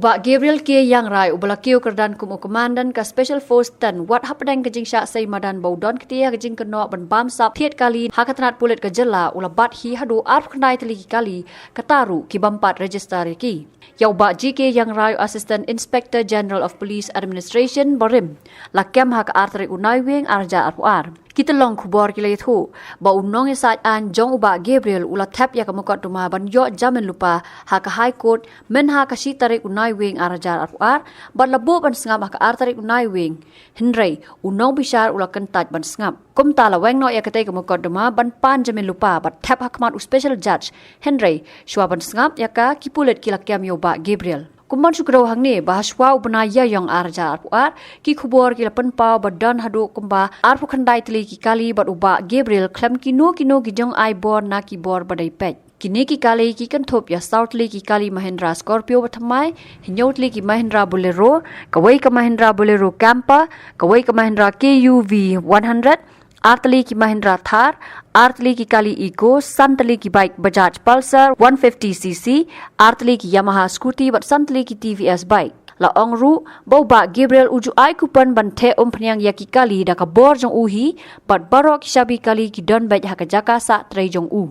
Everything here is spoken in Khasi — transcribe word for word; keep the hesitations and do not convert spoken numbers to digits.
Bah Gabriel K Iangrai, uba la kiew kyrdan kum u Commandant ka Special Force ten, wat hapdeng ka jingshah sei madan ba u don kti ha ka jingkynnoh ban bamsap thied kali ha ka tnat pulit ka jylla, u la bat hi haduh arphew khyndai tylli ki kali, kata ruh ki bym pat register ïa ki. Ïa u Bah G K Iangrai, Assistant Inspector General of Police Administration, barim la kem ha ka ar tarik u Naiwieng ar hajar arphew ar. Ki tyllong khubor ki la ïathuh ba u nongïasaid aiñ jong u Bah Gabriel u la thep ïa ka mukotduma ban ïoh jamin lypa ha ka High Court mynha ka shi tarik u Naiwieng ar hajar arphew ar, bad la buh ban sngap ha ka ar tarik u Naiwieng. Hynrei u nongbishar u la kyntait ban sngap. Kumta la weng noh ïa katei ka mukotduma ban pan jamin lypa bad thep ha khmat u Special Judge. Hynrei shuwa ban sngap ïa ka, ki pulit ki la kem ïa u Bah Gabriel. Kumban shu kdew hangne ba ha shuwa u bnai Ïaïong ar hajar arphew ar, ki khubor ki la pynpaw ba don haduh kumba arphew khyndai tylli ki kali bad u Bah Gabriel khlem kino kino ki jong ai bor na ki bor ba dei peit. Kine ki kali ki kynthup ïa saw tylli ki kali Mahindra Scorpio ba thymmai, hynñiew tylli ki Mahindra Bolero, kawei ka Mahindra Bolero Camper, kawei ka Mahindra K U V one hundred, ar tylli ki Mahindra Thar, ar tylli ki kali Eeco, san tylli ki bike Bajaj Pulsar one fifty C C, ar tylli ki Yamaha scooty bad san tylli ki T V S bike. La ong ruh ba u Bah Gabriel u ju ai coupon ban theh umphniang ïa ki kali da ka bor jong u hi, bad baroh ki shabi kali ki don beit ha ka jaka sah trei jong u.